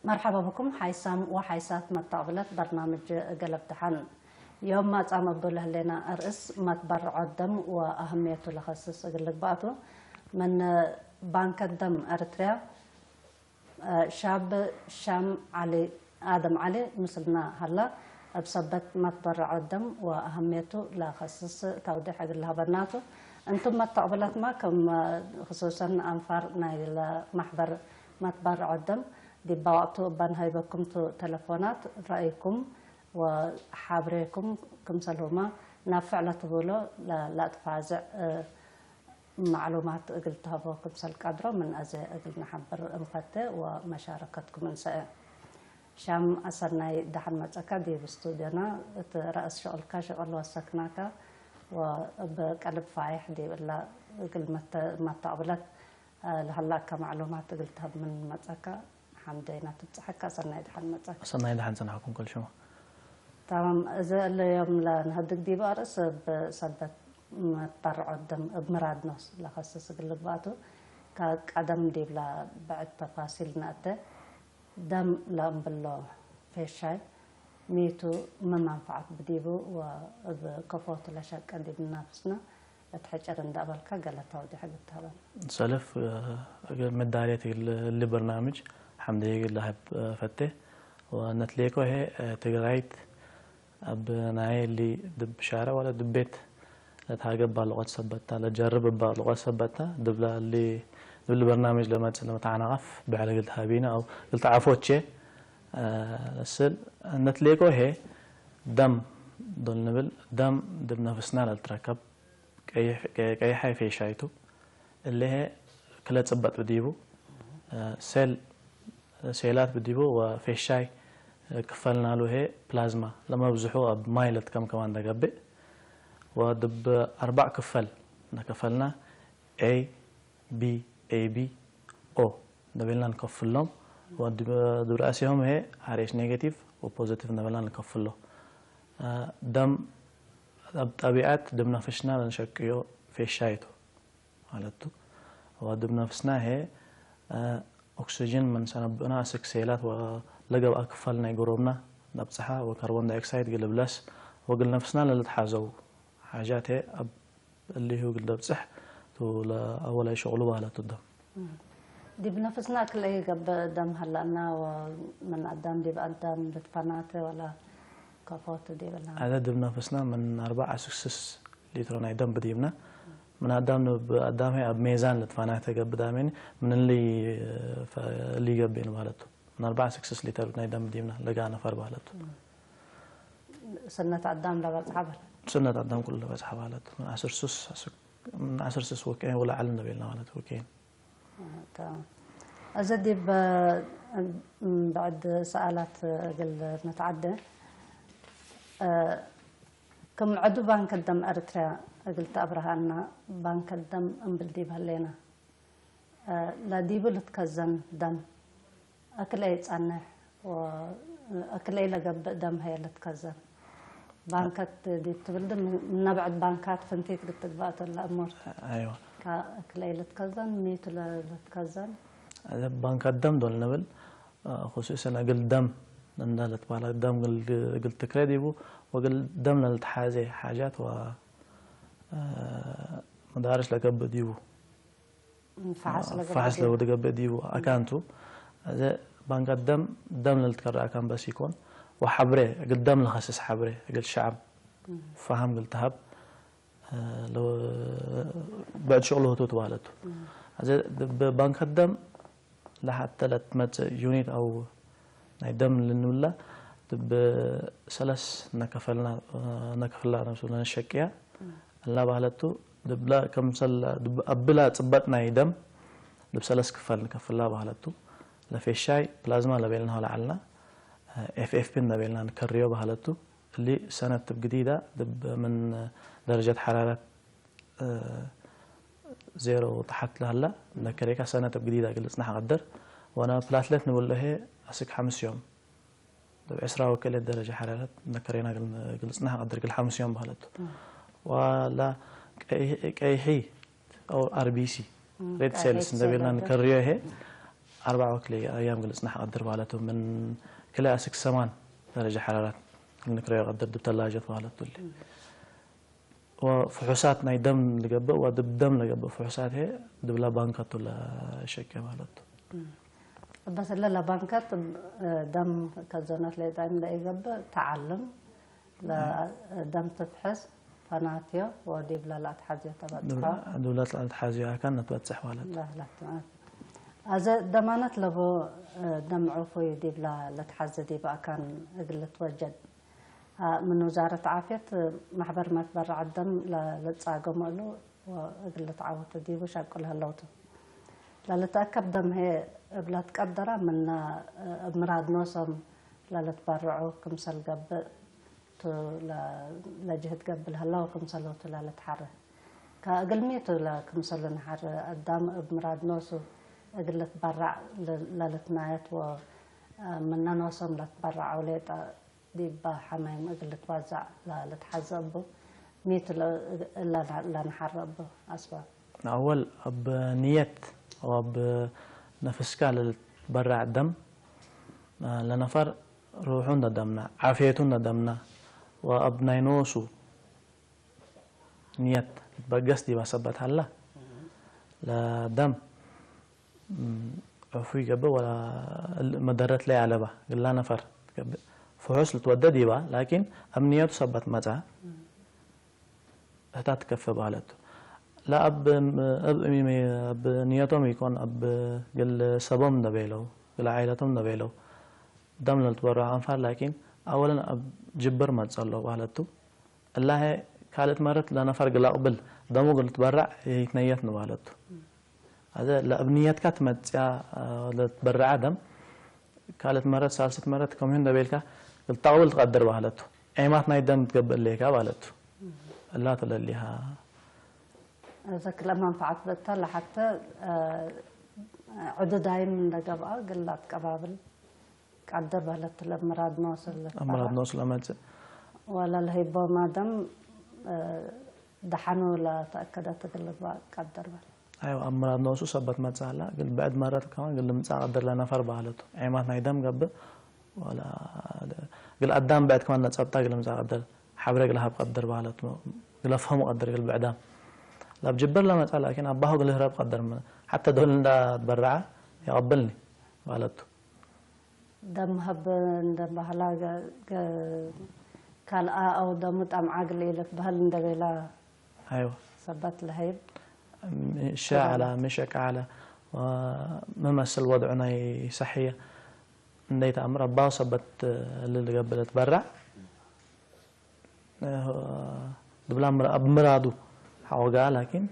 مرحبا بكم حيسام وحيسات متقبلة برنامج قلب دحن. يوم ما تقام أبو لهلنا أرئس متبرع الدم وأهميته لخصص أقول لك بعضه من بنك الدم أريتريا، ሻብ ሻም ዓሊ ኣደም ዓሊ ምስልና ሃላ ኣብ ሰበት መትበርዖ ደም ወኣህምየቱ ለኸስስ ተውዲሕ እግል ሀበናቱ። እንቱም መተቕብለትማ ከም ክሱሰን ኣንፋር ናይ ማሕበር መትበርዖ ደም ዲባ ወቅቱ እባን ሃይበኩምቱ ተለፎናት ረእይኩም ወሓብሬኩም ክምሰልሁማ ናብ ፍዕለ ትብሎ ለእትፋዝዕ ማዕሉማት እግል ትሀቦ ክምሰል ቀድሮ ምን አዜ እግል ንሓብር እንፈቴ ወመሻረከትኩም እንሰኤ። ሻም አሰናይ ደሓን መጸካ ዲብ ስቱድዮና። እቲ ረእስ ሽቅልካ ሽቅል ወሰክናካ ወእብ ቀልብ ፋይሕ ዲብ እላ እግል መተ- መተቅብለት ለሀላካ ማዕሉማት እግል ትሀብ ምን መጸካ። ሓምደይና ትብጽሐካ። ሰናይ ደሓን መጸካ። ሰናይ ደሓን ጸናሕኩም ከልሽማ። ታማም። እዚ እለ ዮም ለንሀድግ ዲብ ኣርእስ እብ ሰበት መትበርዖ ደም እብ ምራድኖስ ለኸስስ እግል ልግባቱ። ከቀደም ዲብላ ብዕድ ተፋሲል ነእተ። ደም ለእምብሎ ፌሻይ ሚቱ ምን መንፈዓት ብዲቡ ወእብ ከፎቱ ለሸቀ ዲብ ናፍስና እት ሕጭር እንዳበልካ ገለ ተውዲሕ እግል ትሀበን። ሰልፍ፣ እ፣ እግል መዳርየት እግል እሊ በርናምጅ ሓምደይ እግል ለሀብ፣ እ፣ ፈቴ። ወነትሌኮ ሄ፣ እ፣ ትግራይት ኣብ ናይ እሊ ድብ ሻረ ወለ ድብ ቤት ለትሃገብ ባልቆት ሰበታ፣ ለጀርብ እባ ባልቆት ሰበታ፣ ድብላ እሊ፣ ድብል በርናምጅ ለመጽእ ለመተዓናቐፍ ብዕል እግል ትሃቢና፣ አው እግል ተዓፎቼ፣ እ፣ ስል ነትሌኮ ሄ ደም ዶል ንብል፣ ደም ድብ ነፍስና ለልትረከብ ቀይሕ-፣ ቀይሓይ ፌሻይቱ፣ እሊሄ ክለ ጽበጥ ብዲቡ፣ እ፣ ሴል፣ ሴላት ብዲቡ ወፌሻይ፣ እ፣ ክፈልናሉ ሄ ፕላዝማ ለመብዝሑ ኣብ ማይ ለትከምከማ እንደገብእ፣ ወድብ ኣርባዕ ክፈል ነከፈልና፣ ኤ፣ ቢ፣ ኤ ቢ፣ ኦ ነቤልና ንከፍሎም። ወድብ፣ ድብረ ኣሲሆም ሄ አር ኤች ኔጌቲቭ ወፖዚቲቭ ነቤልና ንከፍሎ። እ፣ ደም ኣብ ጠቢዐት ድብ ነፍሽና ለንሸቅዮ ፌሻይቱ ማለቱ። ወድብ ነፍስና ሄ፣ እ፣ ኦክሲጅን ምን ሰነብእና እስክ ሴላት ወለገብኣ ክፋል ናይ ጎሮብና ነብጽሓ ወካርቦን ዳይኦክሳይድ ግልብለስ ወግል ነፍስና ለልትሓዘው ሓጃት ሄ ኣብ እሊሁ ግል ደብጽሕ ቱ ለአወላይ ሸቕሉ ባህለቱ ደም። ዲብ ነፍስና ክልኤ ይገብእ ደም ሀላና ወምን አዳም ዲብ አዳም ልትፈናተ ወላ ከፎቱ ዲብና? አደ ድብ ነፍስና ምን አርባዕ እስክ ስስ ሊትሮ ናይ ደም ብዲብና። ምን አዳም ንብ አዳም ሄ ኣብ ሜዛን ልትፈናተ ገብእ ዳሜኒ ምን እሊ፣ ፈ-፣ እሊ ገብእን ማለቱ። ምን አርባዕ እስክ ስስ ሊትር ናይ ደም ብዲብና ለጋ ነፈር ማለቱ። ስነት አዳም ለበጽሐ በለ። ስነት አዳም ኩሉ ለበጽሐ ማለቱ። ምን ዓስር ስስ፣ ምን ዓስር ስስ ወቀ ወላዕል ነቤልና ማለቱ ወቀ። ታማም። እዚ ዲብ፣ እ፣ ብዕድ ሰኣላት እግል ንትዓደ፣ እ፣ ክም ዕዱ ባንክ ደም ኤርትርያ እግል ተአብርሃና፣ ባንክ ደም እምብል ዲብ ህሌና፣ እ፣ ለዲቡ ልትከዘን ደም አክለይ ጸንሕ ወአክለይ ለገብእ ደም ሀየ ልትከዘን። ባንከት ዲብ ትብል ዲ ምን ነብዐት ባንካት ፍንቲት ግትግባእ ተላ እሙር። አይዋ። ከአክለይ ልትከዘን፣ ሚቱ ለ-፣ ልትከዘን። አዘ ባንካት ደም ዶል ነብል፣ አ፣ ኹሱሰን እግል ደም እንዳ ለትባላ ደም ግል፣ ግል ትክረ ዲቡ፣ ወግል ደም ለልትሓዜ ሓጃት ወ፣ አ፣ መዳርስ ለገብእ ዲቡ። ፈሓስ ለገብእ ፈሓስ ዲቡ። ለወድገብእ ዲቡ አካንቱ። እዘ ባንካት ደም፣ ደም ለልትከረ አካን በስ ይኮን። ወሓብሬ፣ እግል ደም ለኸስስ ሓብሬ፣ እግል ሸዓብ እም። ፈሃም እግል ተሃብ፣ እ፣ ለ-፣ ብዕድ ሽቅሉ ህቱ ትባለቱ። እም። እዘ ብ-፣ ባንካት ደም ለሓተ ለትመጽእ ዩኒት አው ናይ ደም ልንብላ ድብ ሰለስ ነከፈልና፣ ነከፍላ ነብሱ ለነሸቅያ እም። እላ ባህለቱ ድብላ ከምሰል ድብ-፣ አብላ ጽበጥ ናይ ደም ድብ ሰለስ ክፈል ንከፍላ ባህለቱ። ለፌሻይ ፕላዝማ ለቤልና ሆላ ዓልና፣ ኤፍ ኤፍ ፒ ለቤልና ንከርዮ ባህለቱ። እሊ ሰነት ትብ ግዲዳ ድብ ምን ደረጀት ሐራረት፣ እ፣ ዜሮ ተሓት ለሃላ ነከሬካ ሰነት ትብ ግዲዳ ግልጽና ሐቀድር። ወና ፕላትሌት ንብሎ ሄ አስክ ሐምስ ዮም። ድብ ዕስራ ወከልየት ደረጃ ሐራረት ነከሬና ግል-፣ ግልጽና ሐቀድር ግል ሐምስ ዮም ባህለቱ። እም። ዋላ ቀይሒ፣ ቀይሒ አው አር ቢ ሲ፣ እም፣ ሬድ ቀይሒ ሴልስ እንደቤልና ሴል ንከርዮ ሄ ኣርባዕ ወክሊ ኣያም ግልጽና ቀድር ባለቱ ምን ክለ ኣስክ ሰማን ደረጃ ሓራራት ንክረዮ ቀድር ድብ ተላጀት ባለቱ ል ወፍሑሳት ናይ ደም ልገብእ ወድብ ደም ልገብእ ፍሑሳት ሄ ድብላ ባንከቱ ለሸቀ ባለቱ በስለ ለባንከት ደም ከዘነት ለይጣይም ለይገብእ ተዓልም ደም ትፍሕስ ፈናትዮ ወዲብ ለላትሓዝዮ ተበጽሖ ድብላ ተሓዝዮ ኣካል ነትበጽሕ ማለት ለህለት ማለት ኣዘ ደማነት ለቦ ደም ዕፉይ ዲብላ ለትሓዘ ዲብ ኣካን እግል ልትወጀድ ምን ውዛረት ዓፍየት ማሕበር መትበረዕ ደም ለልጻገመሉ እግል ልትዓወቱ ዲቡ ሸቅል ህለውቱ ለልትአከብ ደም ሄ እብ ለትቀደራ ምነ እብ ምራድ ኖሶም ለልትበርዑ ክምሰል ገብእ ቱ ለጅህድ ገብእ ለህለው ክምሰል ቱ ለልትሓረ። ከእግልሚ ቱ ለክምሰል ንሓረ። አዳም እብ ምራድ ኖሱ እግል ልትበራዕ ለልትናየት ወ ምነ ኖሶም ለትበራዐው ሌጠ ዲበ ሐማይም እግል ልትዋዛዕ ለልትሓዘ እቡ ሚ ቱ እለ ለንሓረ እቡ አስባብ። አወል እብ ንየት ወእብ ነፍስካ ለልትበራዕ ደም ለነፈር ሩሑ እንደ ደምና፣ ዓፍየቱ እንደ ደምና፣ ወእብ ናይ ኖሱ ንየት ልትበገስ ዲባ ሰበት ሀላ፣ ለደም ዕፉ ይገብእ ወላ መደረት ለይ አለባ፣ ግላ ነፈር ትገብእ ፍሑስ ልትወደ ዲባ፣ ላኪን እብ ንየቱ ሰበት መጻ፣ እታ ትከፈ በህለቱ። ለአብ እብ እብ ንየቶም ኢኮን እብ ግል ሰቦም እንደ ቤለው፣ ግል ዓይለቶም እንደ ቤለው፣ ደም ለልትበርዖ አንፋር ላኪን አወለን እብ ጅብር መጸሎ በህለቱ። እላሄ ካልእት መረት ለነፈር ግል አቅብል ደሙ ግል ልትበራዕ ይትነየት ንበህለቱ። አዘ ለእብ ንየትካ ትመጽያ ለልትበርዓ ደም ካልእት መረት ሳልስት መረት ከምኡ እንደ ቤልካ ግል ተቅብል ትቀድር በህለቱ። ዔማት ናይ ደም ትገብእ እሌካ በህለቱ። እላቱ ለሊሃ እዘ ክልአ መንፈዓት በታ ለሓተ ዕዱዳይም እንደ ገብአ ግል አትቀባብል ቀድር በህለት ለምራድ ኖስ አምራድ ኖስ ለመጽእ ወላ ለህይቦማ ደም ደሓኑ ለተአከደት ግል ቀድር በል። አይወ አምራድ ኖሱ ሰበት መጽእ አላ ግል ብዕድ መረት ከማን ግል ምጻእ ቀድር ለነፈር በህለቱ። ዔማት ናይ ደም ገብእ ወላ ግል አዳም ብዕድ ከማን ነጸብጣ ግል ምጻእ ቀድር። ሐብሬ ግል ሀብ ቀድር በህለት ግል አፍሀሙ ቀድር ግል ብዕዳም ላብ ጅብር ለመጻ ላኪን አባሁ ግል ህረብ ቀድር ምን ሐተ ዶል እንዳ ትበረዐ የቀብልኒ በህለቱ። ደም ሀብ እንደ ባህላ ካልአ አው ደሙ ጠምዓ ግል ኢለት በህል እንደ ቤላ አይወ ሰበት ለሀይብ ምሸ ዐለ ምሸ ቀዐለ መመስል ወድዑ ናይ ሰሕየ እንደይተአምር አባሁ ሰበት እሊ ልገብእ ልትበረዕ ድብላ እብ ምራዱ ሐቆ ገአ ላኪን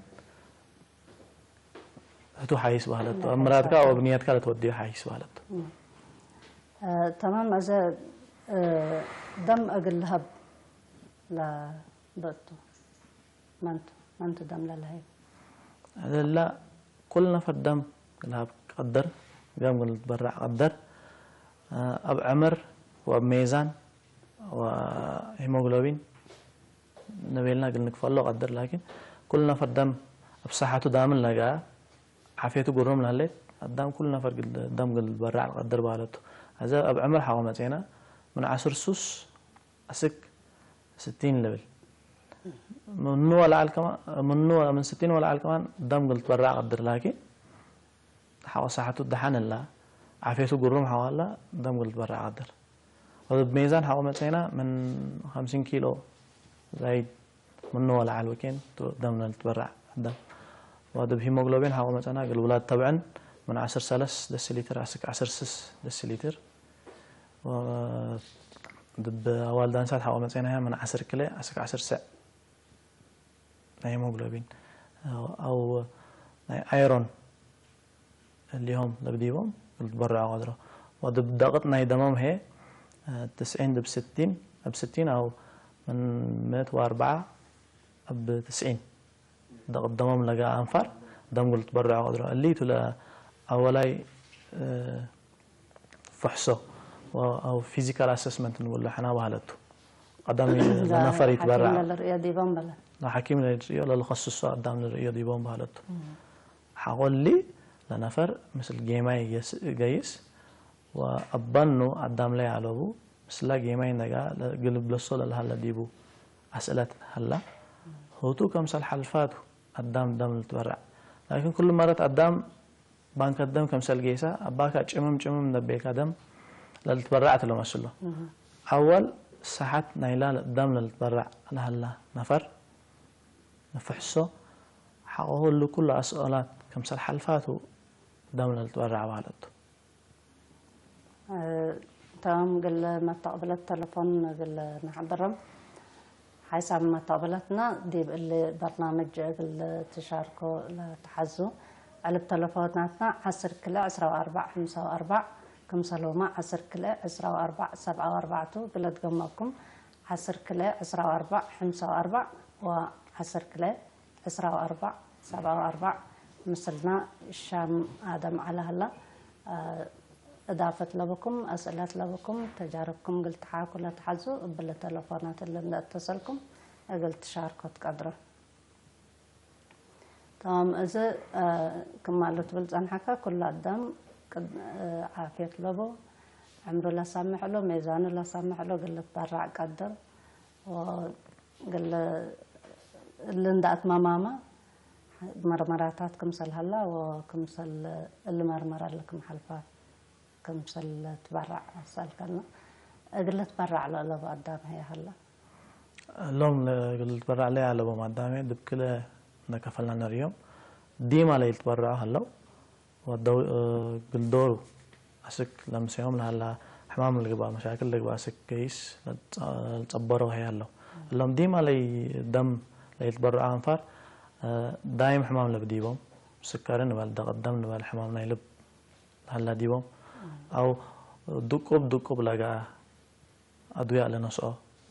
ህቱ ሐይስ በህለቱ። እብ ምራድካ ወእብ ንየትካ ለትወድዮ ሐይስ በህለቱ። ተማም አዘ ደም እግል ልሀብ ለበእቱ መንቱ መንቱ ደም ለልሀይብ። አዘላ ኩል ነፈር ደም ለሀብ ቀድር፣ ደም ግል ልትበራዕ ቀድር፣ እብ ዕምር ወእብ ሜዛን ወሂሞግሎቢን ንቤልና ግል ንክፈሎ ቀድር፣ ላኪን ኩል ነፈር ደም እብ ሳሐቱ ዳምን ለገአ፣ ዓፍየቱ ግሩም ለህሌት፣ አዳም ኩል ነፈር ግል ደም ግል ልትበራዕ ቀድር በህለቱ። አዘ እብ ዕምር ሐቆ መጼና፣ ምን ዐስር ሱስ አስክ ስቲን ልብል። ምኑ ወለዐል ከማን፣ ምኑ ምን ስቲን ወለዐል ከማን ደም ግል ትበራዕ ቀድር፣ ላኪን ሐቆ ሳሐቱ ደሓን እላ፣ ዓፍየቱ ግሩም ሐቆ እላ፣ ደም ግል ትበራዕ ቀድር። ወእብ ሜዛን ሐቆ መጸይና፣ ምን ኸምሲን ኪሎ ዛይድ ምኑ ወለዐል ወኬን ደም ልትበራዕ አዳም። ወእብ ሂሞግሎቢን ሐቆ መጸና፣ ግል ውላድ ተብዕን ምን ዐስር ሰለስ ደሲሊትር አስክ ዐስር ስስ ደሲሊትር። ወድብ አዋልድ አንሳት ሐቆ መጸናያ ምን ዐስር ክለ አስክ ዐስር ስዕ ናይ ሄሞግሎቢን አው ናይ አይሮን እሊሆም ለብዲቦም ልትበርዖ ቀድሮ። ወድብ ደቅጥ ናይ ደሞም ሄ ትስዒን ድብ ስቲን እብ ስቲን አው ምን ምእት ወአርበዓ እብ ትስዒን ደቅደሞም ለገ አንፋር ደም ግል ትበርዖ ቀድሮ። እሊ ቱ ለአወላይ ፍሕሶ አው ፊዚካል አሰስመንት ንብሎ ሕና ባህለቱ። ቀዳሚ ለነፈር ይትበርዐ። ለልርእዮ ዲቦም በለ። ለሐኪም ለልርእዮ ለልኸስሶ አዳም ንርእዮ ዲቦም ባህለቱ። ሐቆ እሊ ለነፈር ምስል ጌማይ ገይስ ወአባኑ አዳም ላይ አለቡ ምስላ ጌማይ ነጋ ግልብለሶ ለልሃለ ዲቡ አስእለት ሀላ ሆቱ ከምሰል ሐልፋቱ አዳም ደም ልትበራዕ ላኪን ኩሉ መረት አዳም ባንከት ደም ከምሰል ጌሳ አባካ ጭምም ጭምም ነቤካ ደም ለልትበራዕ ትለመስሎ አወል ሰሓት ናይላ ደም ለልትበራዕ ለሀላ ነፈር ንፍሕሶ ሓቆ ሁሉ ኩሉ አስኦላት ከምሰል ሐልፋቱ ደም ለልትበራዕ ባለቱ እቶም ግል መተቕብለት ተለፎን ግል ንሓብሮም ሓይሳብ መተቕብለትና ዲብ እሊ በርናምጅ እግል ትሻርኮ ለተሓዙ ዕልብ ተለፎናትና ዓስር ክልኤ ዕስራ ወኣርባዕ ሓምሳ ወኣርባዕ ክምሰልሁማ ዓስር ክልኤ ዕስራ ወኣርባዕ ሰብዓ ወኣርባዕቱ ግለ ትገመኩም ዓስር ክልኤ ዕስራ ወኣርባዕ ሓምሳ ወኣርባዕ ወዓስር ክልኤ ዕስራ ወኣርባዕ ሰብዓ ወኣርባዕ ምስልና ሻም ኣደም ዓላህላ እዳፈት ለበኩም ኣስእለት ለበኩም ተጃረብኩም እግል ትሓኩ ለትሓዙ እብለ ተለፎናት እለ እንደ እተሰልኩም እግል ትሻርኮ ትቀድሮ። ተማም እዚ ክማሉ ትብል ጸንሓካ ኩሉ ኣዳም ዓፍየት ለቦ ዕምሩ ለሳምሕ ሎ ሜዛኑ ለሳምሕ ሎ ግል ትበራዕ ቀድር ግል እሊ እንደ ኣትማማማ መርመራታት ክምሰል ሀላ ወክምሰል እሊ መርመራ ለክም ሐልፋ ክምሰል ትበራዕ ሰልከና እግል ትበራዕ ለእለቡ ኣዳም ሀያ ሀላ ሎም እግል ትበራዕ ለይ ኣለቦም ኣዳም ድብክለ ነከፈልና ነርዮም ዲማ ለይ ልትበራዑ ሀለው ወደው ግልዶሩ አስክ ለምሰዮም ለሀላ ሕማም ልግባ መሻክል ልግባ አስክ ገይስ ልጸበሮ ሀይ ሀለው እሎም ዲማ ለይ ደም ለይ ልትበራዑ አንፋር ዳይም ሕማም ለብዲቦም ስከሪ ንበል ደቀደም ንበል ሕማም ናይ ልብ ሀላ ዲቦም አው ድቁብ ድቁብ ለጋ ኣድውያ ለነስኦ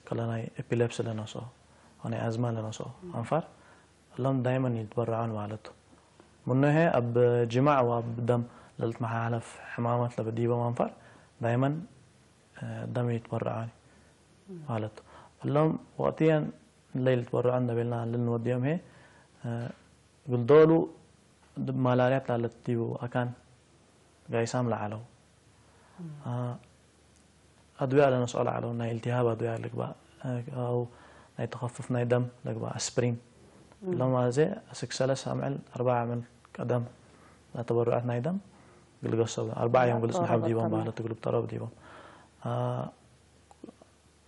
ከለ ናይ ኤፒሌፕሲ ለነስኦ ወይ ናይ ኣዝማ ለነስኦ ኣንፋር እሎም ዳይመን ይትበረዖን ማለቱ ምኖሄ ኣብ ጅማዕ ወኣብ ደም ለልትመሓላለፍ ሕማማት ለበዲቦም ኣንፋር ዳይመን ደም ይትበረዖን ማለቱ እሎም ወቅትየን ለይልትበረዖን ነቤልና ልንወድዮም ሄ ግልዶሉ ማላርያት ላለትዲቡ ኣካን ጋይሳም ለዓለው ኣድውያ ለነስኦ ለዓለው ናይ التهاب ኣድውያ ልግባእ ኣው ናይ ተኸፍፍ ናይ ደም ለግባእ ኣስፕሪን ሎም ኣዜ ስክ ሰለስ ኣምዕል ኣርባዓ ኣምዕል ቀደም ተበሩዓት ናይ ደም ግልገሶ ኣርባዓ እዮም ግልጽ ንሓብ ዲቦም ባህለ ትግልብ ተረብ ዲቦም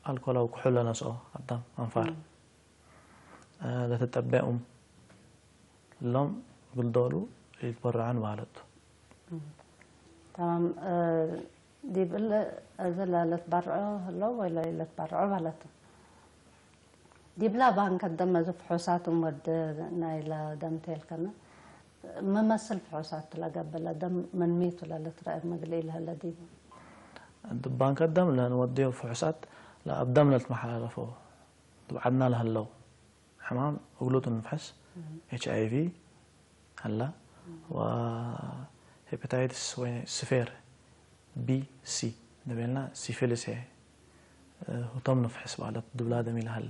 ኣልኮላዊ ኩሑል ለነስኦ ኣዳም ኣንፋር ለተጠበኡም ሎም ግልዶሉ ይትበርዐን ማለት تمام ዲብ እለ እዚ ለለትበርዖ ህለው ወይ ለይለትበርዖ ማለት ዲብላ ባንከት ደም እዚ ፍሑሳት እም ወድ ናይ ለደም ቴልከና መመስል ፍሑሳት ለገብለ ደም መንሜቱ ለልትረአ ምግል ኢልህለ ዲቡ ባንከት ደም ለንወድዮ ፍሑሳት ለኣብ ደም ለልትመሓላለፎ ትብዓድና ለህለው ሕማም እግሉት ንፍሕስ ኤች ኣይ ቪ ሀላ ወሄፓታይትስ ወይ ስፌር ቢ ሲ ንቤልና ሲፊሊስ ሄ ህቶም ንፍሕስ ማለት ድብላ ደም ይልሃለ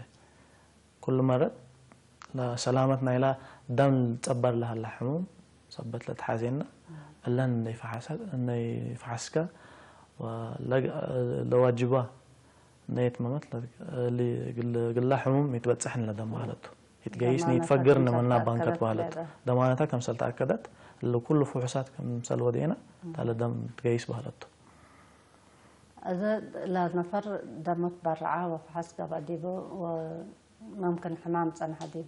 ኩሉ መረት ለሰላመት ናይላ ደም ጸበር ለሃላ ሕሙም ሰበት ለተሓዜና እለን ነይፈሓስከ ለዋጅባ ነየት መመት ግላ ሕሙም ይትበጽሕ ንለደም ባህለቱ ይትገይስ ነይትፈግር ንመና ባንከት ባህለቱ ደማነታ ከምሰል ተኣከደት ለኩሉ ፍሑሳት ከምሰል ወዴና ታለ ደም ትገይስ ባህለቱ እዚ ለነፈር ደመት በርዓ ወፍሓስ ገባ ዲቡ መምክን ሕማም ጸንሐ ዲቡ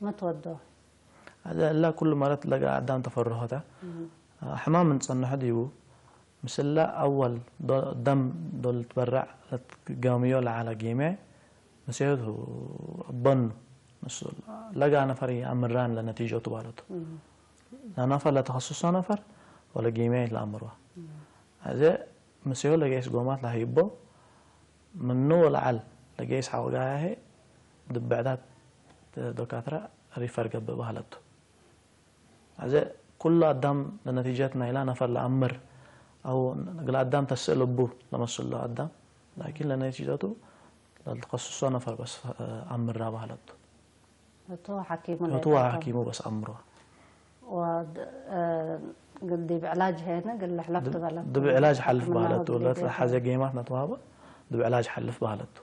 ምትወዶ እዚ እላ ኩሉ ማለት ለጋ ኣዳም ተፈርሆታ ሕማም እንጸንሐ ዲቡ ምስላ ኣወል ደም ዶል ትበራዕ ለትጋምዮ ለዓላ ጌሜ ምስዮቱ በኑ ንሱ ለጋ ነፈር ኣምራን ለነቲጀቱ ባለቱ ለነፈር ለተኸስሶ ነፈር ወለ ጌሜ ለኣምርዋ ኣዘ ምስዮ ለጌስ ጎማት ለሂቦ ምኑ ወለዓል ለጌስ ሓወጋያሄ ድብዕታት ዶካትራ ሪፈር ገብእ ባህለቱ ኣዘ ኩሉ ኣዳም ለነቲጀት ናይላ ነፈር ለኣምር ኣው ግለ ኣዳም ተስእ ልቡ ለመስሎ ኣዳም ላኪን ለነቲጀቱ ለልተኸስሶ ነፈር በስ ኣምራ ባህለቱ እቱ ሓኪሙ እቱ ሓኪሙ በስ ኣምሮ ወድ- እ፣ ግዲ ብዕላጅ ሄነ ግል ሕለፍ ትበለት ድብዕላጅ ሓልፍ ባህለቱ ለተሓዘ ጌማት ናተዋህበ ድብዕላጅ ሓልፍ ባህለቱ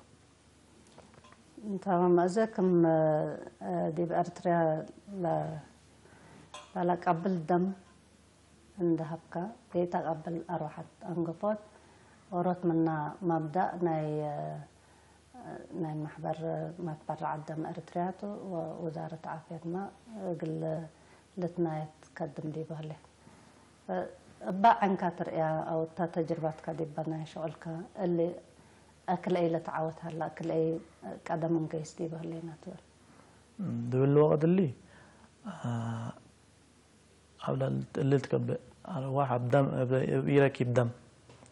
እንታመመእዘ ክም ዲብ ኤርትርያ ላላቀብል ደም እንደሃብካ ዘይተቀብል ኣርዋሓት ኣንግፎት ኦሮት ምና መብዳእ ናይ ናይ ማሕበር ማትበረዓት ደም ኤርትርያቱ ወዛረት ዓፍየትማ እግል ልትናየት ከድም ዲበህሌ እባ ዕንካ ትርእያ ኣውታ ተጅርባትካ ዲባ ናይ ሸቕልካ እሊ ኣክልአይ ለተዓወት ሃላ ኣክልአይ ቀደምን ገይስ ዲበህሌና ትብል ድብል ወቕት እሊ ኣብ እልል ትከብእ ኣርዋሕ ኣብ ደም ኢረኪብ ደም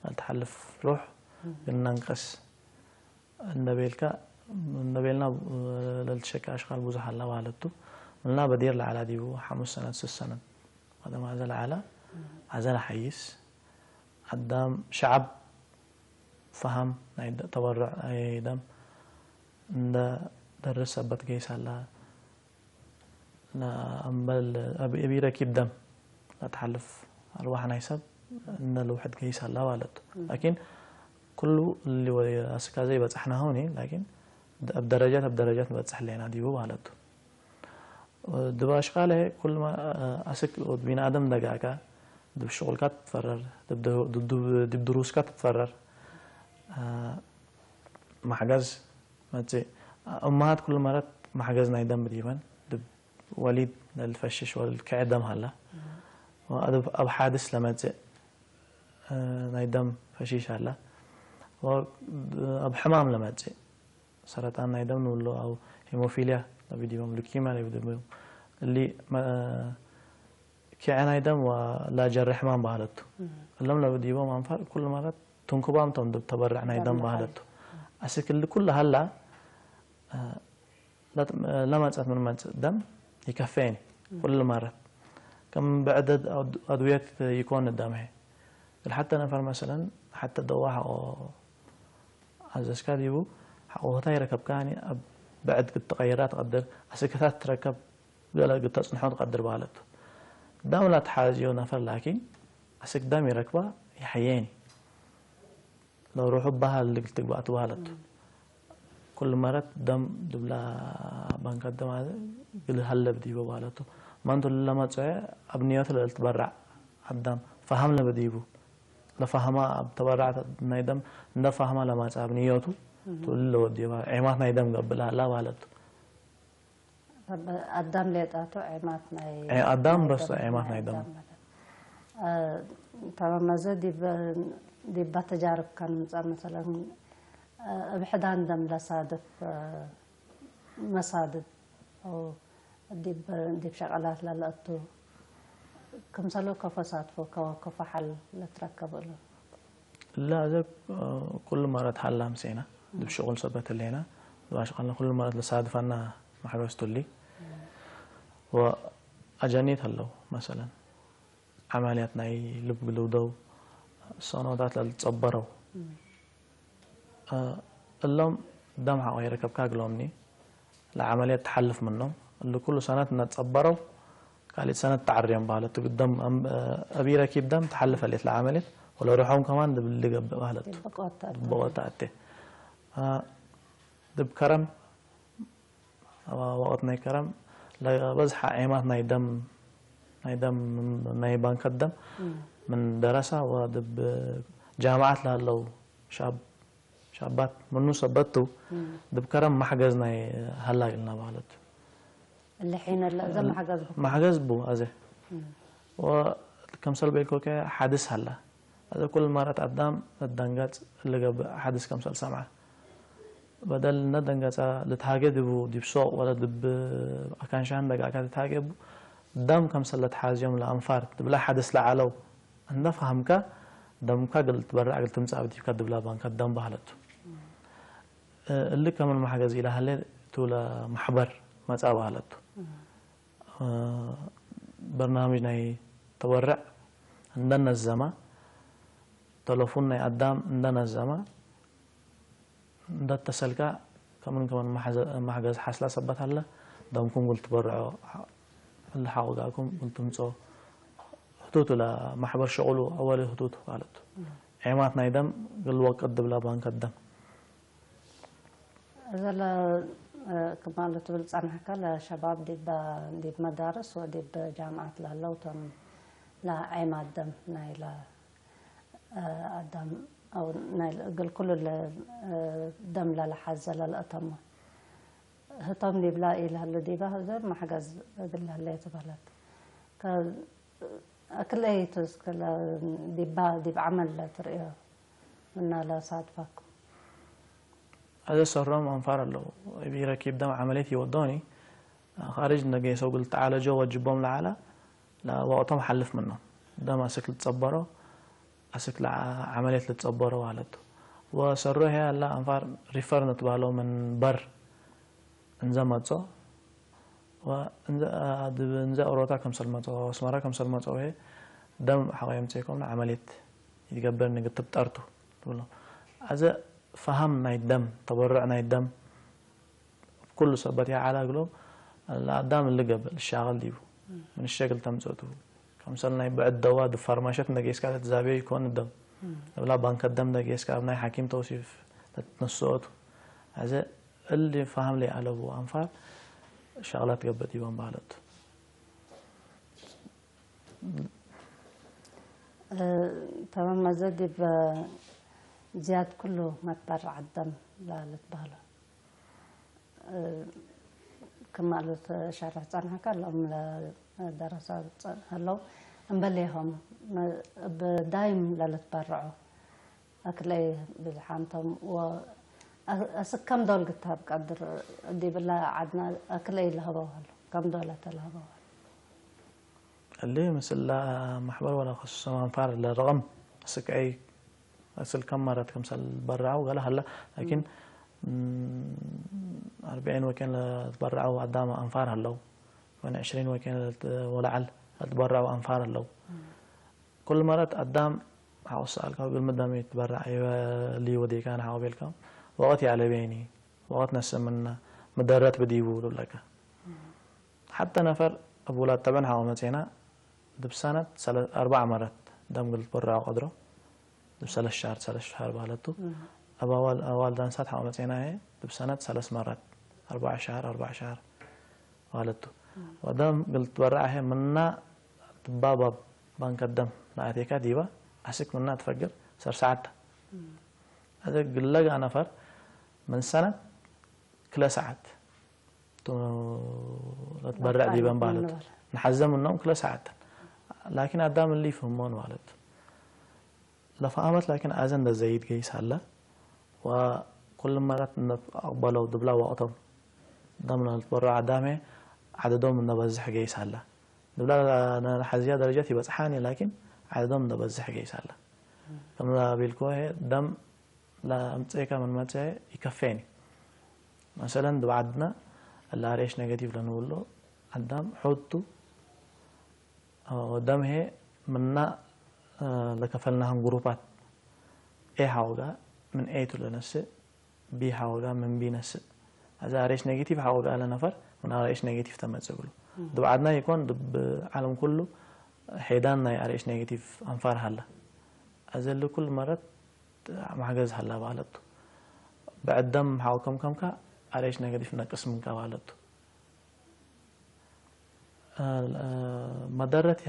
ኣልትሓልፍ ሩሕ ግናንቀስ እንደቤልካ እንደቤልና ለልትሸካ ኣሽኻል ብዙሕ ኣላ ባለቱ ምልና በዲር ለዓላ ዲቡ ሓሙስ ሰነት ስስ ሰነት ቀደም ኣዘ ለዓላ ኣዘ ለሓይስ ኣዳም ሸዓብ ፈሃም ናይ ተበርዕ ናይ ደም እንደ ደርስ ሰበት ገይስ ኣላ እምበል እቢ ረኪብ ደም ለትሓልፍ ኣርዋሕ ናይ ሰብ እነ ልውሕድ ገይስ ኣላ ባለቱ ላኪን ኩሉ እሊ ኣስካ ዘይበጻሕና ሆኒ ላኪን ኣብ ደረጃት ኣብ ደረጃት ንበጽሕ ኣለና ዲቡ ባለቱ ድባሽቃለ ኩሉ ኣስክ ቢን ኣደም ደጋካ ድብ ሽቁልካ ትፈረር ድብ ድሩስካ ትፈረር ማሕገዝ መጽእ እማሃት ኩሉ መረት ማሕገዝ ናይ ደም ዲበን ድብ ወሊድ ለልፈሽሽ ወልድ ክዕደም ሃላ ኣብ ሓድስ ለመጽእ ናይ ደም ፈሺሽ ኣላ ኣብ ሕማም ለመጽእ ሰረጣን ናይ ደም ንብሎ ኣብ ሄሞፊልያ ለብዲቦም ሉኪማ ለብዲቦም እሊ ክዐ ናይ ደም ላጀሪ ሕማም ባህለቱ እሎም ለብዲቦም ኣንፋር ኩሉ ማለት ትንኩባም ቶም ተበርዕ ናይ ደም ባህለቱ ኣስክሊ ኩሉ ሃላ ለመጸት ምን መጽእ ደም ይከፈየኒ ኩሉ ማለት ከም ብዕደድ ኣድውየት ይኮን ደምሄ الحتى نفر مثلا حتى دوا حقو ኣዘዝካ ዲቡ ሓቆታ ይረከብካኒ ኣብ ብዕድ ክትቀይራ ትቐድር ኣስክታት ትረከብ ገለ ተጽንሖ ትቐድር ባለቱ ዳምላ ተሓዝዮ ነፈር ላኪን ኣስክ ዳም ይረክባ ይሓየኒ ለሩሑ ባህል ልግል ትግባእ ትባህለቱ ኩሉ መረት ደም ድብላ ባንካ ደም ግል ሃለብ ዲቦ ባለቱ ማንቱ ለመጽዐ ኣብ ንዮት ለልትበራዕ ኣዳም ፈሃም ለበዲቡ ለፋህማ ኣብ ተበራዕ ናይ ደም እንደ ፋህማ ለማጽ ኣብ ንዮቱ ትውል ለወዲባ ዒማት ናይ ደም ገብላ ኣላ ባለቱ ኣዳም ሌጣቱ ዒማት ናይ ኣዳም በስ ዒማት ናይ ደም ተመመዘ ዲባ ተጃርብካ ንምጻእ መሰለን እብ ሕዳን ደም ለሳድፍ መሳድድ ዲብ ሸቀላት ለለእቱ ክምሰሎ ከፎ ሳትፎ ከወ ከፎ ሓል ለትረከብ እሉ። لا أذك كل مرة تحلم سينا دب شغل سبت لنا باش قلنا كل مرة لصادفنا محروس تولي وأجانيت هلو مثلا ዓማልያት ናይ ልብ ግልውደው ሰኖታት ለልጸበረው እሎም ደም ሓቆ ይረከብካ ግሎምኒ ለዓመልያት ትሓልፍ ምኖም እሉ ኩሉ ሰነት እናጸበረው ካልት ሰነት ተዓርዮም ባህለት ግደም እቢ ረኪብ ደም ተሓልፍ ኣልየት ለዓመልያት ወለ ሩሖም ከማን ድብል ገብእ ባህለት ብቆታ ኣቴ ድብ ከረም ወቅት ናይ ከረም ለበዝሓ ዔማት ናይ ደም ናይ ደም ናይ ባንከት ደም ምን ደረሳ ወድብ ጃማዓት ለሃለው ሻብ ሻባት ምኑ ሰበቱ ድብ ከረም ማሕገዝ ናይ ሃላ ግልና ማለት اللي حين لا زم حجز بكم ማሕገዝ ቡ ኣዘ ከምሰል በልኮከ ሓድስ ሃላ ኣዘ ኩል ማራት ኣዳም እዳንጋጽ ልገብእ ሓድስ ከምሰል ሰምዓ በደል እነደንገጻ ልትሃገ ድቡ ዲብ ሶቕ ወለ ድብ ኣካንሻን ደጋካ ልትሃገ ቡ ዳም ከምሰል ለትሓዝዮም ለኣንፋር ድብላ ሓድስ ለዓለው እንደ ፈሃምካ ደምካ ግል ትበርዕ ግል ትምጻእ ብዲብካ ድብላ ባንካ ደም ባህለቱ እሊ ከምን ማሕገዝ ኢላ ሃለ ቱ ለማሕበር መጻ ባህለቱ በርናምጅ ናይ ተወርዕ እንደነዘማ ተለፉን ናይ ኣዳም እንደነዘማ እንደተሰልካ ከምን ከምን ማሕገዝ ሓስላ ሰበት ኣለ ደምኩም ጉል ትበርዖ እሊ ሓቁ ጋኩም ጉል ትምጾ ቱቱ ለማሕበር ሸቕሉ ኣወል ህቱቱ ማለት። ዔማት ናይ ደም ግልወቅት ድብላ ባንከት ደም። እዘለ ክማሉ ትብል ጸናሕካ ለሸባብ ዲብ ዲብ መዳርስ ወዲብ ጃምዓት ላለው ቶም ለዔማት ደም ናይ ለአዳም ኣው ናይ እግል ኩሉ ደም ለለሓዘ ለለእተሞ ህቶም ዲብላ ኢልሃሉ ዲባ ህዞ ማሕገዝ እግል ለህለ ትበለት። ኣክለይቱ እስከ ዲባ ዲብ ዓመል ለትርእዮ ምናለ ሳድፋኩም። ኣዘ ሰሮም ኣንፋር ኣለዉ። እቢ ረኪብ ደም ዓመሌት ይወዶኒ ካርጅ ነገ ሰው ግል ተዓለጆ ወጅቦም ለዓላ ለወቅቶም ሓልፍ ምኖም ደም ኣስክ ልትጸበሮ ኣስክ ለዓመሌት ልትጸበሮ ዋለቱ። ወሰሮ ሄ ኣላ ኣንፋር ሪፈር ንትባለው ምን በር እንዘ መጾ እንዘ ኦሮታ ከምሰል መጾ ኣስመራ ከምሰል መጾ ሄ ደም ሓቆ የምጽእኩም ዓመሌት ይትገብር ንግትብ ጠርቱ ትብሎ። ኣዘ ፈሃም ናይ ደም ተበርዕ ናይ ደም ኩሉ ሰበት ይዓላ ግሎም ለኣዳም ልገበል ሻቕል ዲቡ ምን ሸግል ተምጸቱ ከምሰል ናይ ብዕድ ደዋ ድፋርማሸት እንደጌስካ ተትዛብዮ ይኮን ደም እብላ ባንከት ደም እንደጌስካ ኣብ ናይ ሓኪም ተውሲፍ ተትነስኦቱ ኣዘ እሊ ፈሃም ለይ ኣለቡ ኣንፋር ሻቕላት ገበት ይቦም ባህለቱ። ተማም ኣዘ ዲብ ዝያድ ኩሉ መትበርዕ ደም ለልትበህሎ ክማሉ ትሸርሕ ጸንሐካ ኣለዎም ለደረሰ ጸንሐ ኣለዉ እምበሌሆም ብዳይም ለልትበርዑ ኣክለይ ብዝሓንቶም ወ- ኣስ- ኣስ ከም ዶል ግታብ ቀድር ዲብላ ዓድና ኣክለይ ለህበዋሉ ከም ዶለ ተለህበዋሉ እሊ ምስላ ማሕበር ወላ ከሱሰም ኣንፋር ለረቐም ስክዐይ ስል ከም መረት ከምሰል በራው ገለ ሀላ ላኪን أربعين ወኬን ለትበራው ኣዳም ኣንፋር ሀለው ወን عشرين ወኬን ወላዓል ለትበራው ኣንፋር ሀለው ኩል መረት ኣዳም ሓወስ ሰኣልካ ግልሚ ደም ይትበራዕ ይበሊ ወዴካ ንሓው ቤልካ ወቐት ያለቤኒ ወቐት ነስምና ምደረት ብዲቡ ልብለካ ሓተ ነፈር ኣብ ውላድ ጠበን ሓቆ መጼና ድብ ሰነት ሰለ- ኣርባዓ መረት ደም ግልት በራዕ ቀድሮ ድብ ሰለስ ሻር ሰለስ ሻር ባለቱ ኣብ ኣዋል ኣዋል ዳንሳት ሓቆ መጼና እየ ድብ ሰነት ሰለስ መረት ኣርባዓ ሻር ኣርባዓ ሻር ባለቱ ወደም ግልት በራዕ እየ ምና ትባባብ ባንከ ደም ንኣቴካ ዲባ ኣስክ ምና ትፈግር ሰርሰዓታ ኣዘ ግለጋ ነፈር ምን ሰነት ክለ ሰዓት ለትበርዕ ዲበን ባህለት ንሓዘ ምኖም ክለ ሰዓት ላኪን ኣዳም እሊ ይፍህሞን ማለት ለፈኣመት ላኪን ኣዘ እንደ ዘይድ ገይስ ኣለ ወኩል መረት ኣቅበለው ድብላ ወቅቶም ደም ለትበርዕ ኣዳሜ ዓደዶም እነበዝሕ ገይስ ኣለ ድብላ ንሓዝያ ደረጃት ይበጽሓን ላኪን ዓደዶም እነበዝሕ ገይስ ኣለ ከም ቢልኮ ደም ለምጽእካ ምን መጽአ ይከፈኒ መሰለን ድብ ዓድና ለኣርኤሽ ነገቲቭ ለንብሎ ኣዳም ሑቱ ደምሄ ምና ለከፈልናህን ግሩፓት ኤ ሓወጋ ምን ኤ ቱ ለነስእ ቢ ሓወጋ ምን ቢ ነስእ ኣዚ ኣርኤሽ ኔጌቲቭ ሓወጋ ለነፈር ምን ኣርኤሽ ኔጌቲቭ ተመጽእ ብሉ ድብ ዓድና ይኮን ድብ ዓለም ኩሉ ሄዳን ናይ ኣርኤሽ ኔጌቲቭ ኣንፋር ሃላ ኣዘሊ ኩል መረት ማሕገዝ ሃላ ባለቱ ብዕደም ሓወከም ከምካ ኣርኤሽ ኔጌቲቭ ነቅስ ምንካ ባለቱ መደረት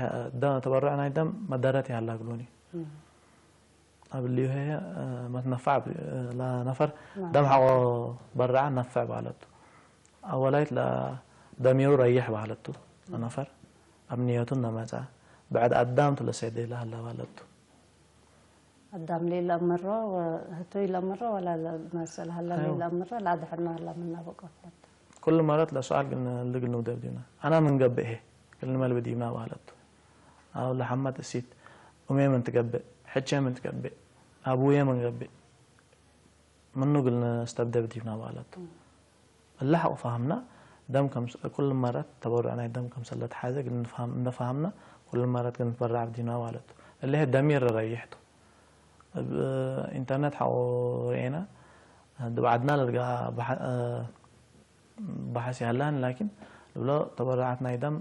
ተበርዕ ናይ ደም መደረት ያላ ግሉኒ ኣብ ልዩ መትነፋዕ ነፈር ደም ሓቆ በርዓ ነፍዕ ባለቱ ኣወላይት ደሚሩ ረይሕ ባለቱ ነፈር ኣብ ንየቱ ነመጻ ብዕድ ኣዳም ትለሰደ ይላሃላ ባለቱ ኣዳም ሊለምሮ ህቱ ይለምሮ ወላ መስል ሀላ ሊለምሮ ላድሕና ሀላ ምናበቆ ፈለጥ ኩሉ መረት ለሰኣል ግን ልግል ንውደብ ዲብና ኣና ምን ገብእ ሄ ክል ንመልብ ዲብና ባህለቱ ኣብ ለሐመት እሲት ኡሜ ምን ትገብእ ሕቼ ምን ትገብእ ኣቡየ ምን ገብእ ምኑ ግል ንስተብደብ ዲብና ባህለቱ እላ ሓቁ ፋህምና ደም ከም ኩሉ መረት ተበርዕ ናይ ደም ከም ሰለት ሓዘ ግል ንፋህም እንደ ፋህምና ኩሉ መረት ግል ንትበርዕ ዲብና ባህለቱ እለ ደሚር ረይሕቱ ኢንተርነት ሓቁ ርኤና ድብዓድና ለድጋ ባሓስ ያላን ላኪን ልብሎ ተበርዓት ናይ ደም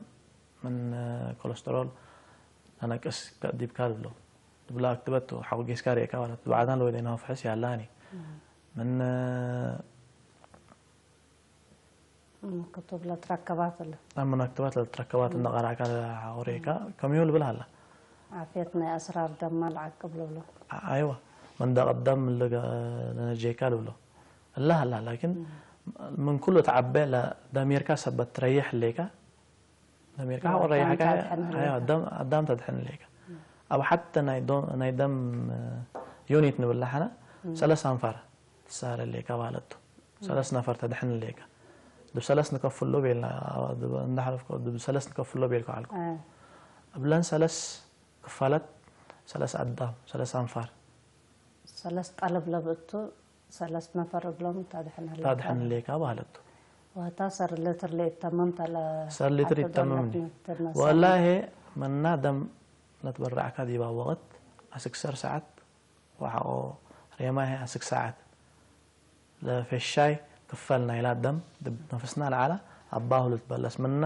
ምን ኮለስተሮል ኣነቅስ ዲብካ ኣሎ ድብላ ክትበቱ ሓቁ ጌስካ ርኤካ ማለት ብዓዳን ለወደና ፍሕስ ያላኒ ምን ክትብለ ትረከባት ኣለ ኣብ መናክትባት ለትረከባት እናቐራእካ ሓቑ ርኤካ ከም ይሁን ልብል ሃላ ዓፍየት ናይ ኣስራር ደማ ልዓቅብ ልብሎ ኣይዋ መንደቕ ደም ነነጀይካ ልብሎ እላ ሃላ ላኪን ምን ኩሉ ተዓበ ደሚርካ ሰበት ትረይሕ ኣለይካ ደሚርካ ሓቑ ረይሕካ ኣዳም ተድሕን ኣለይካ ኣብ ሓተ ናይ ደም ዩኒት ንብላ ሓና ሰለስተ ኣንፋር ትሳረ ኣለይካ ማለት ሰለስተ ነፈር ተድሕን ኣለይካ ድብ ሰለስ ንከፍሎ ቤልና እንዳሓለፍኮ ድብ ሰለስ ንከፍሎ ቤልኮ ዓልኩ እብለን ሰለስ ክፋላት ሰለስ ኣዳም ሰለስ ኣንፋር ሰለስ ጠለብ ለብእቱ ሰለስ ነፈር እብሎም ታድሕን ኣለካ ታድሕን ኣለይካ ባህለቱ ዋታ ሰር ሊትር ለይተመም ተለ ሰር ሊትር ይተመምኒ ወላሂ መና ደም ነትበራዕካ ዲባ ወቕት ኣስክሰር ሰዓት ወሓቆ ሬማሄ ኣስክ ሰዓት ለፌሻይ ክፈል ናይላ ደም ነፍስና ለዓላ ኣባሁሉ ትበለስ ምና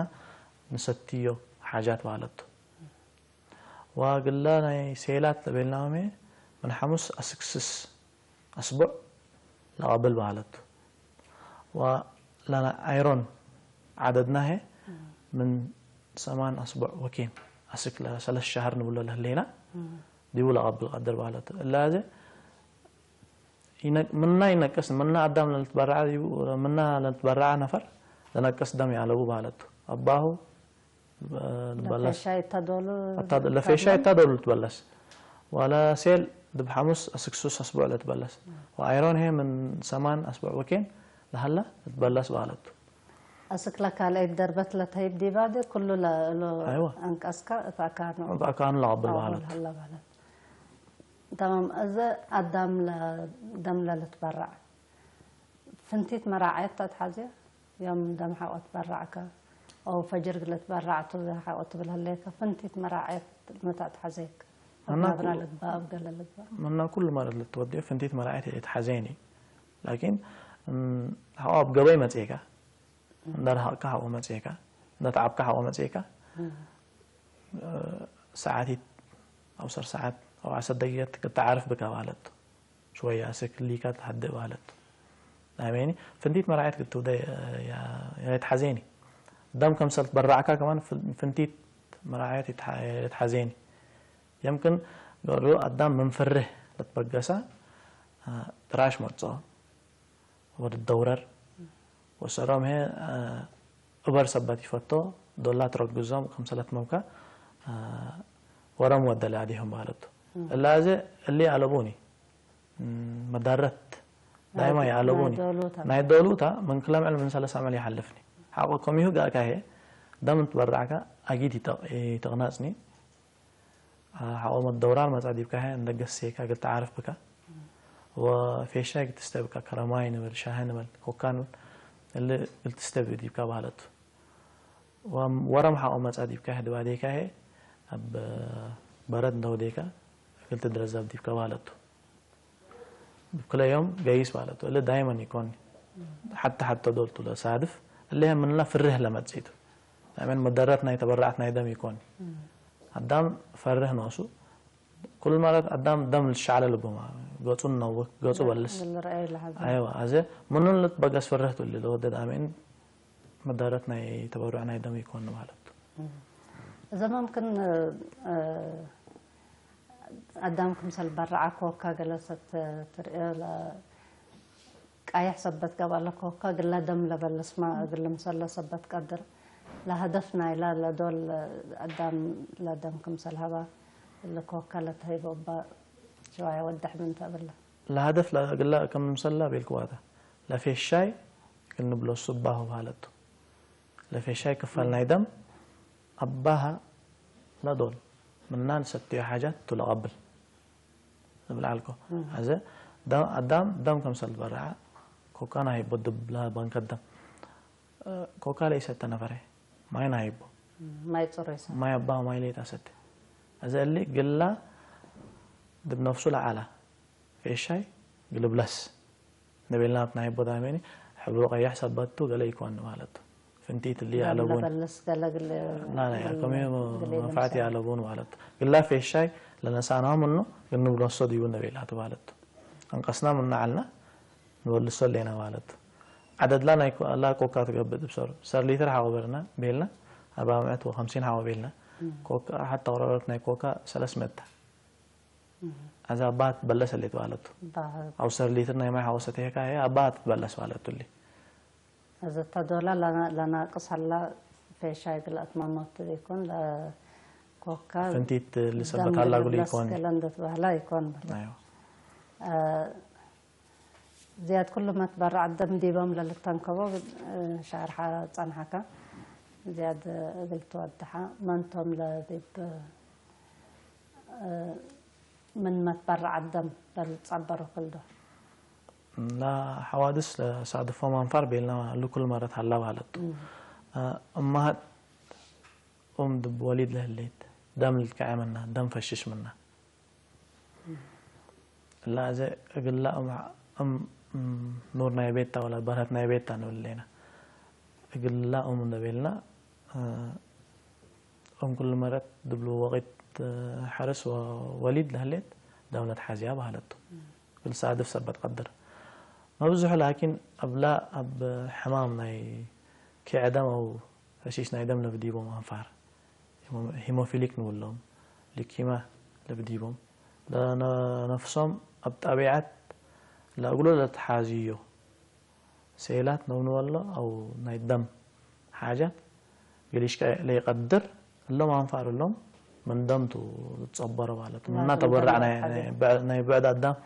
ንሰትዮ ሓጃት ባህለቱ ዋግላ ናይ ሴላት ለቤልናሜ ምን ሓሙስ ኣስክስስ ኣስቡዕ ለቐብል ባህለቱ ወላና ኣይሮን ዓደድናሄ ምን ሰማን ኣስቡዕ ወኪን ኣስክ ለሰለስ ሻህር ንብሎ ለህሌና ዲቡ ለቐብል ቀድር ባህለቱ እላዘ ምና ይነቅስ ምና ኣዳም ለልትበረዓ ምና ለልትበረዓ ነፈር ለነቅስ ደም ያለቡ ባህለቱ ኣባሁ ለፌሻ ይታደሉ ለፌሻ ይታደሉ ትበለስ ዋላ ሴል ድብ ሓሙስ ኣስክሱስ ኣስቡዕ ለትበለስ ወኣይሮን ሄ ምን ሰማን ኣስቡዕ ወኬን ለሃላ ትበለስ ባህለቱ ኣስክለ ካልኣይ ደርበት ለተይብ ዲባ ደ ኩሉ ለእሎ ኣይዋ። ኣንቀስካ እታ ካኑ እታ ካኑ ለቐብል ባህለቱ ለባለት ተማም እዚ ኣዳም ደም ለልትበራዕ ፍንቲት መራዓየት ተትሓዝዮ ዮም ደም ሓቆ ትበራዕካ ኣው ፈጅር ግለ ትበራዕቱ ሓቆ ትብል ህለየካ ፍንቲት መራዓየት መታእ ትሓዘየካ ኣብ ናብራ ልግባ ኣብ ገለ ልግባ ምና ኩሉ ማለት ልትወዲኦ ፍንቲት መራዓየት እየ ትሓዘየኒ ላኪን ሓቆ ኣብ ገበይ መፅእካ እንዳረሃቕካ ሓቆ መፅእካ እንዳተዓብካ ሓቆ መፅእካ ሰዓቲት ኣውሰር ሰዓት ኣብ ዓሰርተ ደቂቀት ክትዓርፍ ብካ ማለት ሽወያ ስክሊካ ትሃድእ ማለት ናመኒ ፍንቲት መራየት ክትውደ የተሓዜኒ ደም ከምሰል በራዕካ ከማን ፍንቲት መራየት የተሓዜኒ يمكن قالوا أدام من فره لتبقسا تراش مرتو ወዲ ደውረር ወሰሮም ሄ እበር ሰባት ይፈቶ ዶላ ትረግዞም ከም ሰለት መውካ ወረም ወደለ ኣዲሆም ባህለቱ እላዘ እሊ ኣለቡኒ መዳረት ዳይማ ይኣለቡኒ ናይ ዶሉታ መንክለም ዕልምን ሰለስ ዓመል ይሓልፍኒ ሓቆ ከሚሁ ጋእካ ሄ ደም እንትበራዕካ ኣጊድ ይተቕናጽኒ ሓቆ መደውራር መጻ ዲብካ ሀ እንደገሴካ ግልተ ዓርፍ ብካ ወፌሻይ ግትስተ ብካ ከረማይ ንበል ሻሂ ንበል ኮካ ንበል እሊ ግልትስተ ብእ ዲብካ ባህለቱ ወረም ሓቆ መጻ ዲብካ ሀ ድባዴካ ሀ ኣብ በረድ እንደውዴካ ግልት ድረዛብ ዲብካ ባህለቱ ብክለዮም ገይስ ማለት እለ ዳይመን ይኮን ሓተ ሓተ ዶልቱ ለሳድፍ እለ ምንላ ፍርህ ለመጽኢቱ ዳይመን መደረት ናይ ተበራዕት ናይ ደም ይኮን ኣዳም ፈርህ ነሱ ኩል ማለት ኣዳም ደም ልሻዕለ ልቡማ ገጹ ነውክ ገጹ በልስ ኣይዋ ኣዘ ምኑን ልትበገስ ፍርህ ትብል ለወደድ ኣሜን መደረት ናይ ተበሩዕ ናይ ደም ይኮን ማለት እዘ መምክን ኣዳም ክምሰል በረዓ ኮካ ገለ ሰብ ትርእዮ ቃይሕ ሰበት ገብ ኣለኮካ ግላ ደም ለበለስማ እግል ምሰለ ሰበት ቀድር ለሀደፍ ናይላ ለዶል ኣዳም ለደም ክምሰል ሀባ እልኮካ ለተሂቦ እባ ሸዋያ ወደሕ ምን ተብለ ለሀደፍ ግላ ከምምሰላ ቤልክዋታ ለፌሻይ ክንብሎ ሱባሁ ሃለቱ ለፌሻይ ክፋል ናይ ደም ኣባሃ ለዶል ምናን ሰትዮ ሓጃት ቱ ለቐብል ዝብል ዓልኮ ኣዘ ኣዳም ደም ከምሰል በረዓ ኮካ ናሂቦ ድብላ ባንከ ደም ኮካ ለይሰተ ነፈረ ማይ ናሂቦ ማይ ጽሩይ ሰብ ማይ ኣባ ማይ ለይታ ሰተ ኣዘ እሊ ግላ ድብ ነፍሱ ለዓላ ፌሻይ ግልብለስ ንቤልና ናሂቦ ዳሜኒ ሕብሩ ቀያሕ ሰባቱ ገለ ይኮን ማለት ፍንቲት ሊ ኣለቡን ለበለስ ገለግል ና ናይ ከምኡ መንፋዕት ኣለቡን ማለት ግላ ፌሻይ ለነሳናም እኖ ግን ንብለሶ ድዩ ነቤላት ማለት እንቀስና ምናዓልና ንወልሶ ሌና ማለት ዓደድላ ናይ ኣላ ኮካ ትገብእ ብሰሩ ሰር ሊትር ሓወበርና ቤልና ኣርባ ምዕት ወ50 ሓወ ቤልና ኮካ ሓታ ወረረት ናይ ኮካ ሰለስ መታ ኣዛ ባት በለሰ ሌት ማለት ኣብ ሰር ሊትር ናይ ማይ ሓወሰት ሄካ ኣባት በለስ ማለት ሊ እዚ ተዶላ ለናቅሳላ ፌሻይ ግልኣት ማሞት ይኮን ኮካ ፍንቲት ልሰበት ኣላጉሊ ይኮን ለንደት ባህላ ይኮን ዝያድ ኩሉ መትበረዕ ደም ዲቦም ለልተንከቦ ሻርሓ ጸንሓካ ዝያድ እግል ትወድሓ መንቶም ለዲብ ምን መትበረዕ ደም ለልጸበሩ ክልዶ ላ ሓዋድስ ለሳድፎም ኣንፋር ቤልና ልኩል መረት ሃላ ባለቱ እማሃት ኡም ድብ ወሊድ ለህሌት ደም ልትከዐ ምና ደም ፈሽሽ ምና እላ እዘ እግላ ኡም ኑር ናይ ቤታ ወላ በርሀት ናይ ቤታ ንብል ሌና እግላ ኡም እንደቤልና ኡም ኩሉ መረት ድብሉ ወቂት ሓርስ ወሊድ ለህሌት ደም ለትሓዝያ ባህለቱ ግልሳድፍ ሰበት ቀድር መብዝሑ ላኪን ኣብላ ኣብ ሕማም ናይ ኪዕደም ኣው ፈሺሽ ናይ ደም ለብዲቦም ኣንፋር ሂሞፊሊክ ንብሎም ሊኪማ ለብዲቦም ለነፍሶም ኣብ ጣቢዓት ለእግሎ ለተሓዝዮ ሴላት ነውንወሎ ኣው ናይ ደም ሓጃት ገሊሽካ ለይቀድር እሎም ኣንፋር እሎም መንደምቱ ዝጸበሮ ማለት ምና ተበራዕ ናይ ብዕድ ኣዳም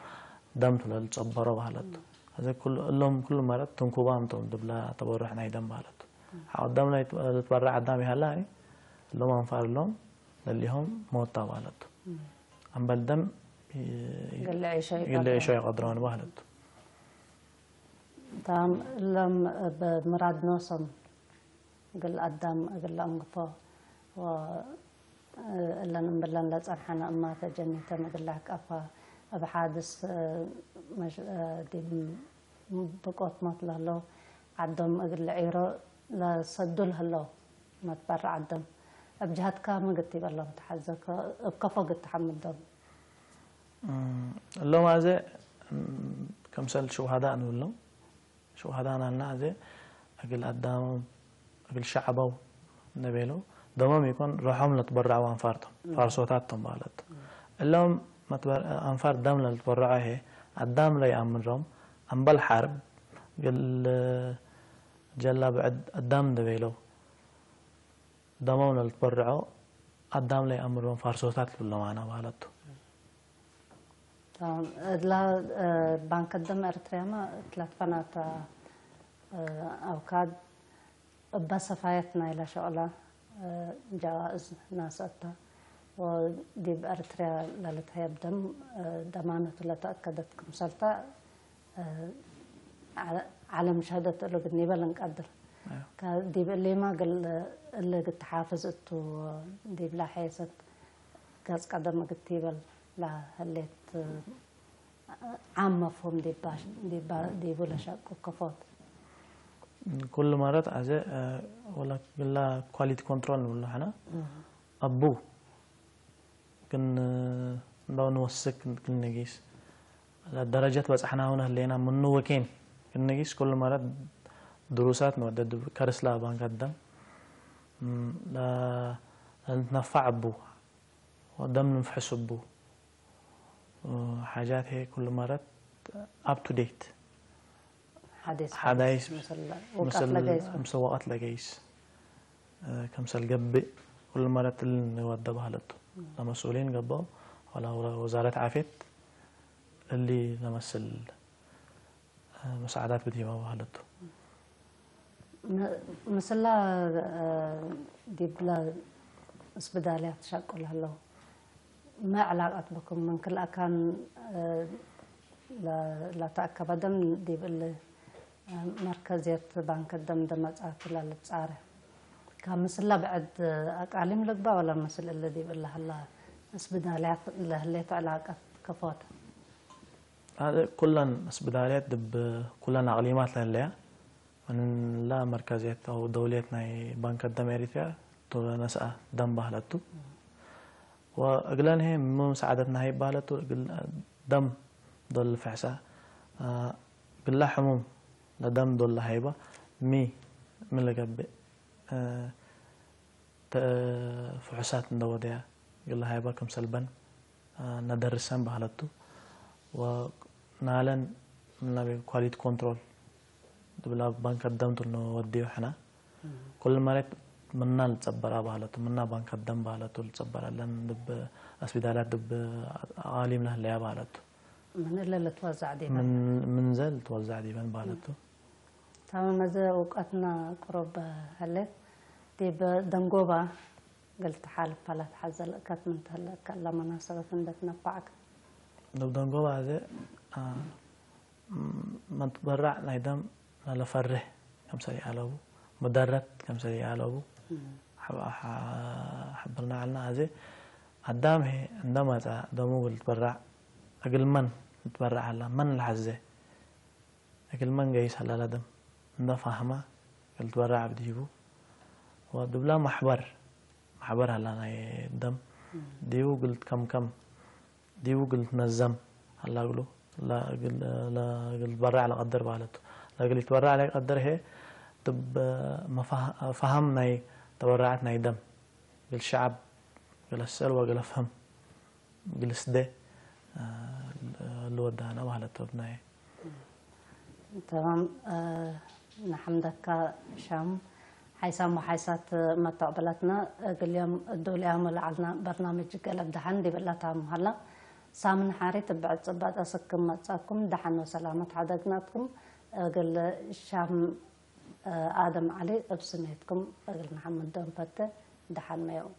ደምቱ ለልጸበሮ ባህለቱ እዚ እሎም ኩሉ ማለት ትንኩባም ቶም ድብላ ተበርሕ ናይ ደም ማለት ሓወ ደም ናይ ትበርዕ ኣዳም ይሃላ እሎም ኣንፋር እሎም ለሊሆም መወታ ማለት ኣምበል ደም ግለ ዒሾ ይቀድረውን ማለት ታም እሎም ብምራድ ኖሶም ግል ኣዳም እግል ኣንግፎ እለን እምብለን ለጸንሐነ እማተ ጀኒተን እግል ለሕቀፋ እብ ሓድስ ዲብ ብቆት ሞት ለህለው ዓዶም እግል ልዒሮ ለሰዱ ለህለው መትበረዕ ዓዶም እብ ጀሀትካ ምግት ይበሎም ተሓዘ እብ ከፎ ግት ተሐምዶም እሎም ኣዘ ከምሰል ሽውሃዳ ንብሎም ሽውሃዳ ናልና ኣዘ እግል ኣዳሞም እግል ሸዓቦም ነቤለው ደሞም ይኮን ሮሖም ለትበረዐው ኣንፋርቶም ፋርሶታቶም ማለት እሎም ኣንፋር ደም ለልትበረዖ ሄ ኣዳም ለይኣምሮም ኣምበል ሓርብ ግል ጀላ ብዕድ ኣዳም እንደቤለው ደሞም ለልትበረዖ ኣዳም ለይኣምሮም ፋርሶታት ልብሎም ኣና ማለቱ እድላ ባንክ ደም ኤርትርያማ ትላትፈናታ ኣውካድ እባ ሰፋየት ናይላ ሸቕላ ጃዋእዝ ናሰታ ወዲብ ኤርትርያ ለልትሀየብ ደም ደማነቱ ለተኣከደት ክምሰልታ ዓለም ሸህደት እሉ ግን ይበል እንቀድር ዲብ እሊማ ግል እሊ ግትሓፍዝ እቱ ዲብላ ሐየሰት ገጽ ቀደም እግት ይበል ላህሌት ዓም መፍሁም ዲቡ ለሸቁ ከፎት ኩሉ ማለት ኣዘ ወላ ግላ ኳሊቲ ኮንትሮል ንብሎ ሕና ኣቡ ግን እንዳው ንወስክ ክንነጊስ ደረጀት በጻሕና ሆነ ህሌና ምኑ ወኬን ክንነጊስ ኩሉ ማለት ድሩሳት ንወደድ ከርስላ ባንክ ኣዳም ንትነፋዕ ኣቡ ደም ንፍሕስ ኣቡ ሓጃት ሄ ኩሉ ማለት up to date ሓዳይስ ምስ ወቐት ለገይስ ከምሰል ገብእ ኩሉ ማለት ንወደ ባህለቱ ለመስኡሊን ገባው ወላ ወዛረት ዓፌት እሊ ለመስል مساعدات بديما وهلتو ምስላ ዲብላ እስብዳልያ ትሻቁል ኣለዉ ما علاقة بكم من كل أكان لا تأكبدم ديب اللي مركزية بانك الدم دمت آتلا لتسارة ካብ ምስላ ብዕድ ኣቃሊም ልግባ ወላ ምስል እለ ዲብ እለ ሀላ እስብዳልያት ለህሌት ዕላቀት ከፎት ኩለን እስብዳልያት ድብ ኩለን ኣቅሊማት ለህለያ من لا مركزية أو دولية ناي بنك الدم إريتريا، تو نسأ دم بهلتو. وأقلان هي مو مساعدتنا هي بهلتو، أقل دم دول فحسا. آه، قل لا حموم، لا دم دول لا هيبا. مي، من لقب، آه، ተ-፣ ፍሑሳት እንደ ወደያ ግለ ሃይባ ከም ሰልበን፣ አ፣ ነደርሰን ባህለቱ ወናለን ምናበ ኳሊቲ ኮንትሮል ድብላ ባንክ ደም ትል ወዲዮ ሕና። ኩሉ ማለት ምና ልጸበራ ባህለቱ፣ ምና ባንክ ደም ባህለቱ ልጸበራለን ድብ ኣስቢዳላት ድብ ኣቃሊም ለህለያ ባህለቱ። من اللي توزع دي ምን፣ ምን ዘል ትወዛዕ ዲበን ባህለቱ። تمام، እዚ እውቀትና ቅሩብ ህሌት ዲብ ደንጎባ ግልቲ ሓልፍ ፓላት ሓዘል እከት ምን ትህለካ ለመናሰበት እንደትነባዕክ። ዶብ ደንጎባ እዚ፣ አ፣ ም-፣ መትበራዕ ናይ ደም ለለፈርህ ከምሰል ይኣለቡ፣ መደረት ከምሰል ይኣለቡ። እም። ሓብ-፣ ሓ-፣ ሓብርና ዓልና እዚ ኣዳም ሄ እንደመጻ ደሙ ግልትበራዕ እግል መን ልትበራዕ ኣላ፣ መን ልሓዘ? እግል መን ገይስ ሀላላ ደም እንደ ፋህማ ግልትበራዕ ብዲቡ ወድብላ ማሕበር፣ ማሕበር ሀላ ናይ ደም ዲቡ ግልት ከምከም ዲቡ ግልት ነዘም ሀላ እግሉ ለግል-፣ ለግልትበራዕ ለቀድር ባለቱ። ለግልትበራዕ ለቀድር ሄ ድብ መፋህ-፣ ፋህም ናይ ተበራዕት ናይ ደም ግል ሸዓብ ገለሰል ወገለፍህም ግልስደ፣ አ፣ ልወዳና ማለት ወድናየ። تمام، አ፣ ንሓምደካ ሻም ሓይሳም ወሓይሳት መተቕበላትና እግልዮም እዱልያም ለዓልና በርናምጅ ገለብ ደሓን ዲብላታ ምሃላ ሳምን ሓሪት ብዕጽባጣ ስክም መጻኩም ደሓን ወሰላመት ሓደግናትኩም እግል ሻም አ፣ ኣደም ዓሊ እብ ስሜትኩም እግል መሓመድ ደንፈተ ደሓን መየው።